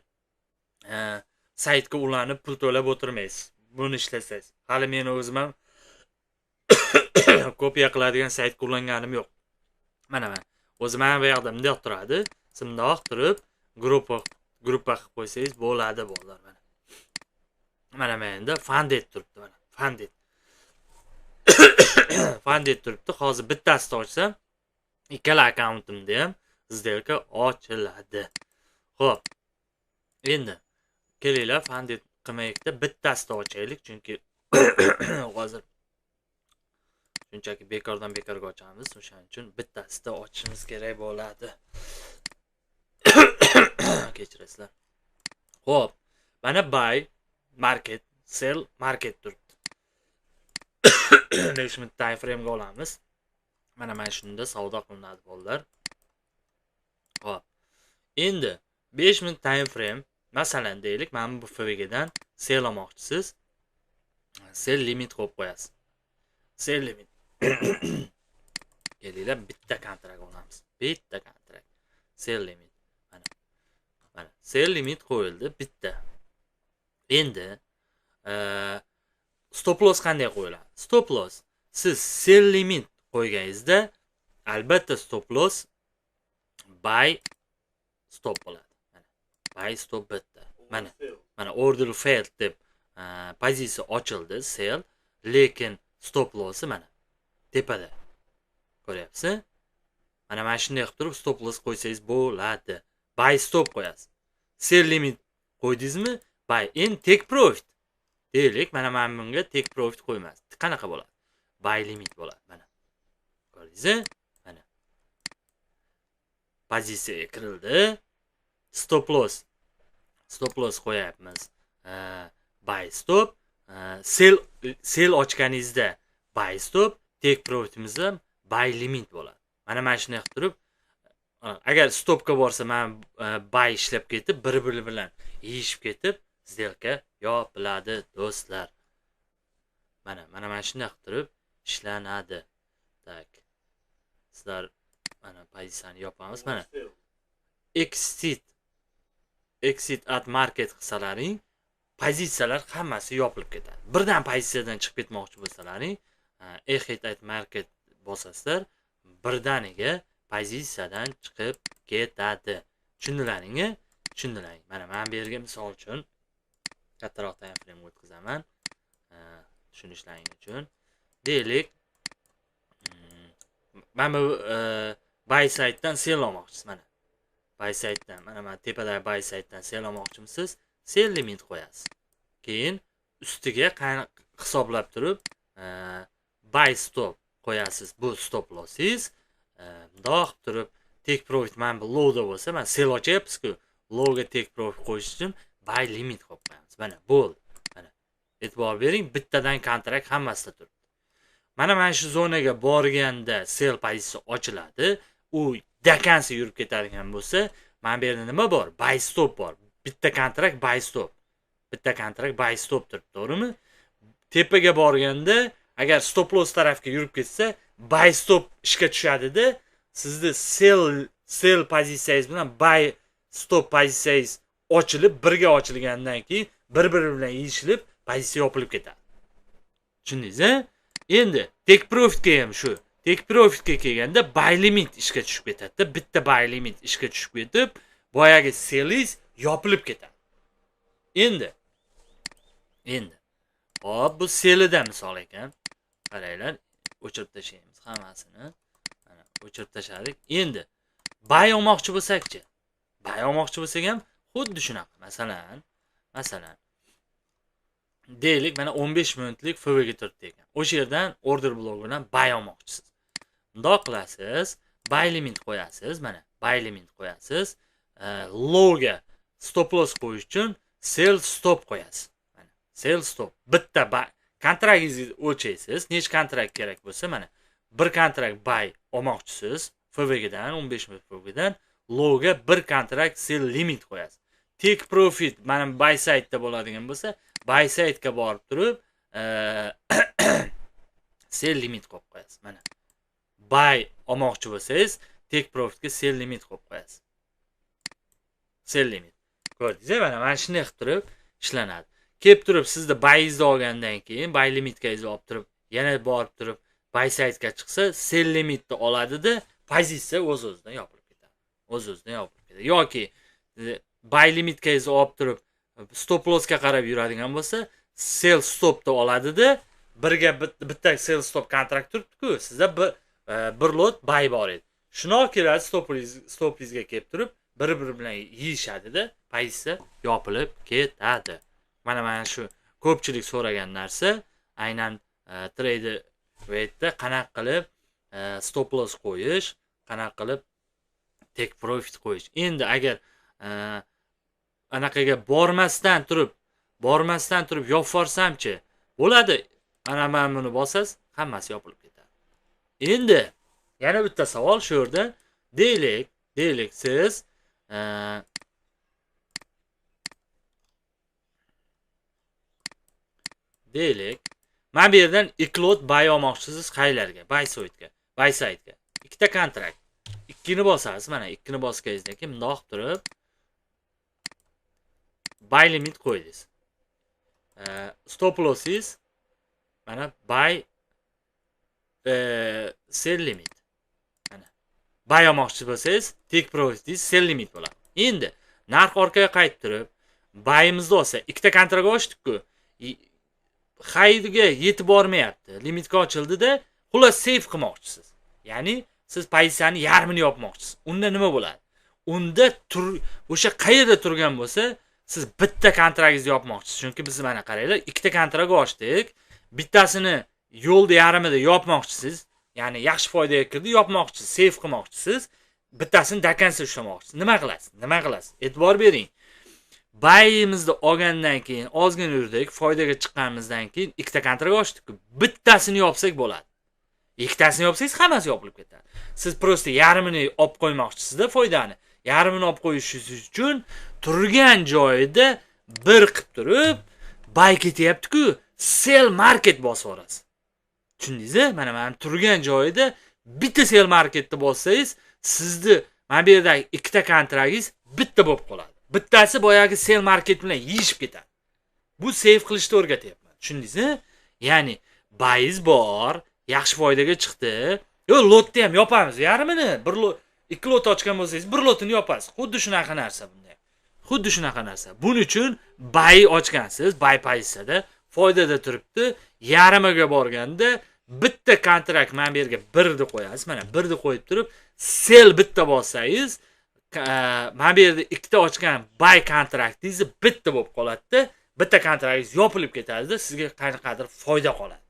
saytga ulanib pul to'lab o'tirmaysiz. Buni ishlasangiz. Hali men o'zim ham kopiya qiladigan saytga ulanganim yo'q. Mana O'zi mana bu yoqda bundoq turadi. Siz bundoq turib gruppa qilib qo'ysangiz bo'ladi bolalar mana. Mana bu yerda funded turibdi mana. Funded. Funded turibdi. Hozir bittasini ochsam, ikkala akkauntimda ham сделка ochiladi. Xo'p. Endi kelinglar, funded qilmaylikda, bittasini ochaylik, chunki hozir shunchaki bekordan bekorga ochamiz, o'shaning uchun bittasida ochishimiz kerak bo'ladi. Kechirasizlar. Xo'p, mana buy market, sell market turibdi. 5 minut time frame'ga olamiz. Mana shunda savdo qilinadi bolalar. Xo'p. Endi 5 minut time frame, masalan deylik, mana bu FVGdan sell olmoqchisiz. Sell limit qo'yib qo'yasiz. Sell limit. Kelinglar, bitta kontrakt olamiz. Bitta kontrakt. Sell limit. Mana. Mana sell limit qo'yildi bitta. Endi stop loss qanday qo'yiladi? Stop loss siz sell limit qo'yganingizda albatta stop loss buy stop bo'ladi. Mana buy stop bitta. Mana mana order failed deb pozitsiya ochildi sell, lekin stop lossi mana tepada. Ko'ryapsiz? Mana shunday qilib turib stop loss qo'ysangiz bo'ladi. Buy stop qo'yasiz. Sell limit qo'ydingizmi? Buy. Endi take profit. Deylik, mana bunga take profit qo'ymas. Qanaqa bo'ladi? Buy limit bo'ladi. Mana. Ko'rdingizmi? Mana. Pozitsiyaga kirildi. Stop loss. Stop loss qo'yapmiz. Buy stop. Sell ochganingizda buy stop, take profitimiz ham buy limit bo'ladi. Mana shunday qilib turib, agar stopga borsa, mana buy ishlab ketib, bir-biri bilan yeyishib ketib, сделка yopiladi do'stlar. Mana shunday qilib turib ishlanadi. Tak. Sizlar mana pozitsiyani yopamiz. Mana exit at market qilsalaring, pozitsiyalar hammasi yopilib ketadi. Birdan pozitsiyadan chiqib ketmoqchi bo'lsalaring, exit at market bosasizlar, birdaniga pozitsiyadan chiqib ketadi. Tushundilaringmi? Tushundilaring. Mana men bu yerga misol uchun kattaroq time frame o'tkazaman, tushunishlaring uchun. Deylik, mana bu buy side'dan sell olmoqchisiz mana. Buy side'dan, mana tepadagi buy side'dan sell olmoqchimisiz? Sell limit qo'yasiz. Keyin ustiga hisoblab turib buy stop qo'yasiz. Bu stop lossingiz. Bundoq qilib turib take profit mana bu lowda bo'lsa, mana sell ochyapsiz-ku, lowga take profit qo'yish uchun buy limit qo'yib qo'yamiz. Mana bo'ldi. Mana e'tibor bering, bittadan kontrakt hammasida turibdi. Mana shu zonaga borganda sell pozitsiyasi ochiladi. U dakansi yurib ketadigan bo'lsa, mana bu yerda nima bor? Buy stop bor. Bitta kontrakt buy stop. Bitta kontrakt buy stop turibdi, to'g'rimi? Tepaga borganda agar stop loss tarafga yurib ketsa, buy stop ishga tushadi-da, sizni sell pozitsiyangiz bilan buy stop pozitsiyangiz ochilib, birga ochilgandan keyin bir-biri bilan yeyishilib, pozitsiya yopilib ketadi. Tushundingiz-a? Endi take profitga ham shu. Take profitga kelganda buy limit ishga tushib ketadi-da, bitta buy limit ishga tushib ketib, boyagi sellingiz yopilib ketadi. Endi hop, bu sellida misol ekan. Qaranglar, o'chirib tashlaymiz hammasini. Mana o'chirib tashladik. Endi buy olmoqchi bo'lsak-chi? Buy olmoqchi bo'lsak ham xuddi shunaqa. Masalan, deylik, mana 15 minutlik FVG turibdi ekan. O'sha yerdan order block bilan buy olmoqchisiz. Bundoq qilasiz, buy limit qo'yasiz, mana buy limit qo'yasiz. Lowga stop loss qo'yish uchun sell stop qo'yasiz. Mana sell stop. Bitta kontraktingizni o'lchaysiz. Necha kontrakt kerak bo'lsa, mana bir kontrakt buy olmoqchisiz FVGdan, 15 minut FVGdan lowga bir kontrakt sell limit qo'yasiz. Take profit mana buy side'da bo'ladigan bo'lsa, buy side'ga borib turib, sell limit qo'yib qo'yasiz. Mana buy olmoqchi bo'lsangiz, take profitga sell limit qo'yib qo'yasiz. Sell limit. Ko'rdingiz-a? Mana shunday qilib turib ishlanadi. Kelib turib sizni buyingizni olgandan keyin buy limitga olib turib, yana borib turib buy side'ga chiqsa, sell limitni oladida, Pozitsiya o'z-o'zidan yopilib ketadi. O'z-o'zidan yopilib ketadi. Yoki buy limitkangizni olib turib stop lossga qarab yuradigan bo'lsa, sell stopni oladida, birga bitta sell stop kontrakt turibdi-ku, sizda bir lot buy bor edi. Shuni olib keladi, stopingizga kelib turib, bir-biri bilan yeyishadi-da, pozitsiya yopilib ketadi. Mana shu ko'pchilik so'ragan narsa, aynan TradeWaitda qanaqa qilib stop loss qo'yish, qanaqa qilib take profit qo'yish. Endi agar anaqaga bormasdan turib yopib borsamchi, bo'ladi. Mana buni bosasiz, hammasi yopilib ketadi. Endi yana bitta savol shu yerda. Deylik siz deylik mana bu yerdan 2 lot buy olmoqchisiz qaylarga? Buy site'ga. Buy site'ga. Ikkita kontrakt. 2 ni bosasiz, mana 2 ni bosganingizdan keyin bundoq turib buy limit qo'ydingiz. Stop lossingiz mana buy sell limit. Mana buy olmoqchi bo'lsangiz, take profitingiz sell limit bo'ladi. Endi narx orqaga qaytib turib, buyimizni olsa, ikkita kontrakt ochdik-ku. Xayriga yetib bormayapti. Limitga ochildi-da, xullas save qilmoqchisiz. Ya'ni siz pozitsiyani yarmini yopmoqchisiz. Unda nima bo'ladi? Unda o'sha qayerda turgan bo'lsa, siz bitta kontraktingizni yopmoqchisiz. Chunki biz mana qaranglar, ikkita kontrakt ochdik. Bittasini yo'lda yarmida yopmoqchisiz. Ya'ni yaxshi foydaga kirdi, yopmoqchisiz, save qilmoqchisiz. Bittasini dakansa ushlamoqchisiz. Nima qilasiz? Nima qilasiz? E'tibor bering. Buyimizni olgandan keyin ozgina yurdik, foydaga chiqqanimizdan keyin ikkita kontrakt ochdik-ku. Bittasini yopsak bo'ladi. Ikkitasini yopsangiz hammasi yopilib ketadi. Siz prosta yarmini olib qo'ymoqchisizda foydani. Yarmini olib qo'yishingiz uchun turgan joyida bir qilib turib buy ketyapti-ku, sell market bosib yuborasiz. Tushundingizmi? Mana turgan joyida bitta sell marketni bossangiz, sizni mana bu yerdagi ikkita kontraktingiz bitta bo'lib qoladi. Bittasi boyagi sell market bilan yeyishib ketadi. Bu save qilishni o'rgatyapman. Tushundingizmi? Ya'ni buyiz bor, yaxshi foydaga chiqdi. Yo, lotni ham yopamiz, yarmini. Bir lot, ikki lot ochgan bo'lsangiz, bir lotini yopasiz. Xuddi shunaqa narsa bunda. Xuddi shunaqa narsa. Buning uchun buy ochgansiz, buy pozitsiyada foydada turibdi. Yarmiga borganda bitta kontrakt mana bu yerga birni qo'yasiz. Mana birni qo'yib turib, sell bitta bossangiz, mana bu yerda ikkita ochgan buy kontraktingiz bitta bo'lib qoladi-da, bitta kontraktingiz yopilib ketadi-da, sizga qanaqadir foyda qoladi.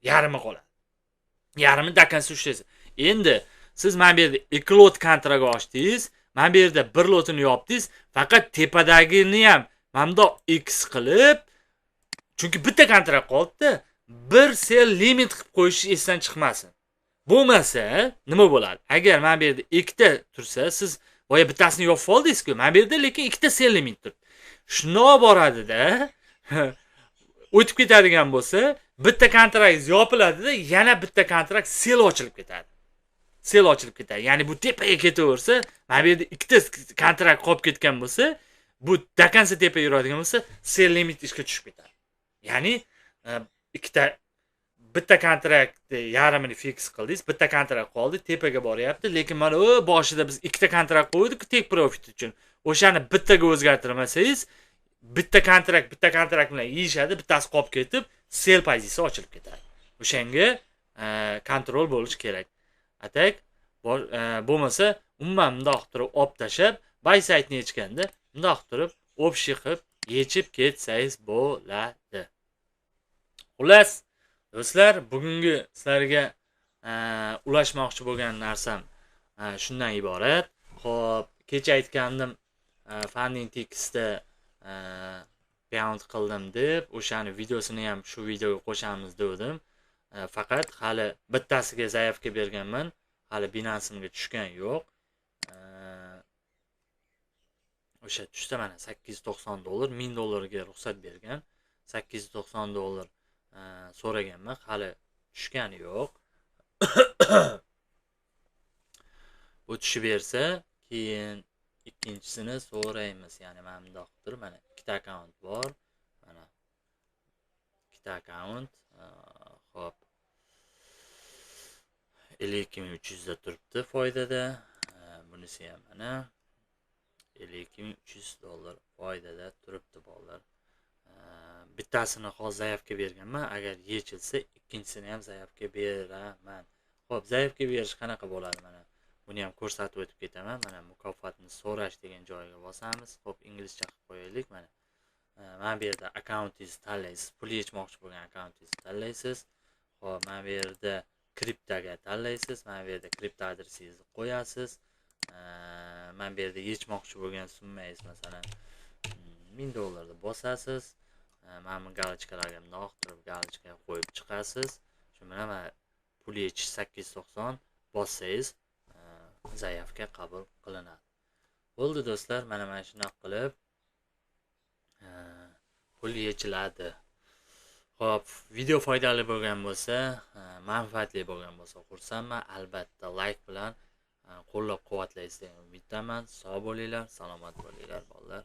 Yarmi qoladi. Yarmi dakansa ushlaysiz. Endi siz mana bu yerda 2 lot kontrakt ochdingiz, mana bu yerda bir lotini yopdingiz, faqat tepadagini ham mana bundoq x qilib, chunki bitta kontrakt qoldi-da, bir sell limit qilib qo'yish esdan chiqmasin. Bo'lmasa nima bo'ladi? Agar mana bu yerda ikkita tursa, siz boya bittasini yopib oldingiz-ku, mana bu yerda lekin ikkita sell limit turibdi. Shundoq boradida, o'tib ketadigan bo'lsa, bitta kontraktingiz yopiladida, yana bitta kontrakt sell ochilib ketadi. Sell ochilib ketadi. Ya'ni bu tepaga ketaversa, mana bu yerda ikkita kontrakt qolib ketgan bo'lsa, bu dakansa tepaga yuradigan bo'lsa, sell limit ishga tushib ketadi. Ya'ni bitta kontraktni yarmini fix qildingiz, bitta kontrakt qoldi, tepaga boryapti, lekin mana u boshida biz ikkita kontrakt qo'ydik take profit uchun. O'shani bittaga o'zgartirmasangiz, bitta kontrakt bilan yeyishadi, bittasi qolib ketib, sell pozitsiyasi ochilib ketadi. O'shanga kontrol bo'lish kerak. Atak bo'lmasa umuman bundoq turib olib tashlab, buy site'ni yechganda bundoq turib общий qilib yechib ketsangiz bo'ladi. Xullas, do'stlar, bugungi sizlarga ulashmoqchi bo'lgan narsam shundan iborat. Xo'p, kecha aytgandim, Funding Tix'da pound qildim deb, o'shani videosini ham shu videoga qo'shamiz dedim. Faqat hali bittasiga zaявка berganman, hali Binance'imga tushgan yo'q. O'sha tushsa mana $890, $1000 ga ruxsat bergan. $890 so'raganman, hali tushgani yo'q. Bu tushib bersa, keyin ikkinchisini so'raymiz. Ya'ni mana bundoq turib, mana ikkita akkaunt bor. Mana ikkita akkaunt. Xo'p. 52 300 da turibdi foydada. Bunisi ham mana 52 300 dollar foydada turibdi, bolalar. Bittasini hozir заявка berganman, agar yechilsa, ikkinchisini ham заявка beraman. Ho'p, заявка berish qanaqa bo'ladi? Mana buni ham ko'rsatib o'tib ketaman. Mana mukofotni so'rash degan joyga bosamiz. Ho'p, inglizcha qilib qo'yaylik. Mana bu yerda akkauntingizni tanlaysiz, pul yechmoqchi bo'lgan akkauntingizni tanlaysiz. Ho'p, mana bu yerda kriptoga tanlaysiz, mana bu yerda kripto adresingizni qo'yasiz. Mana bu yerda yechmoqchi bo'lgan summangiz, masalan, 1000 dollarni bosasiz. Mana bu галочка larga bundoq turib галочка qo'yib chiqasiz. Shu bilan mana pul yechish 890 bossangiz, заявка qabul qilinadi. Bo'ldi, do'stlar, mana shunaqa qilib pul yechiladi. Ho'p, video foydali bo'lgan bo'lsa, manfaatli bo'lgan bo'lsa, xursandman. Albatta layk bilan qo'llab quvvatlaysiz degan umiddaman. Sog' bo'linglar, salomat bo'linglar, bolalar.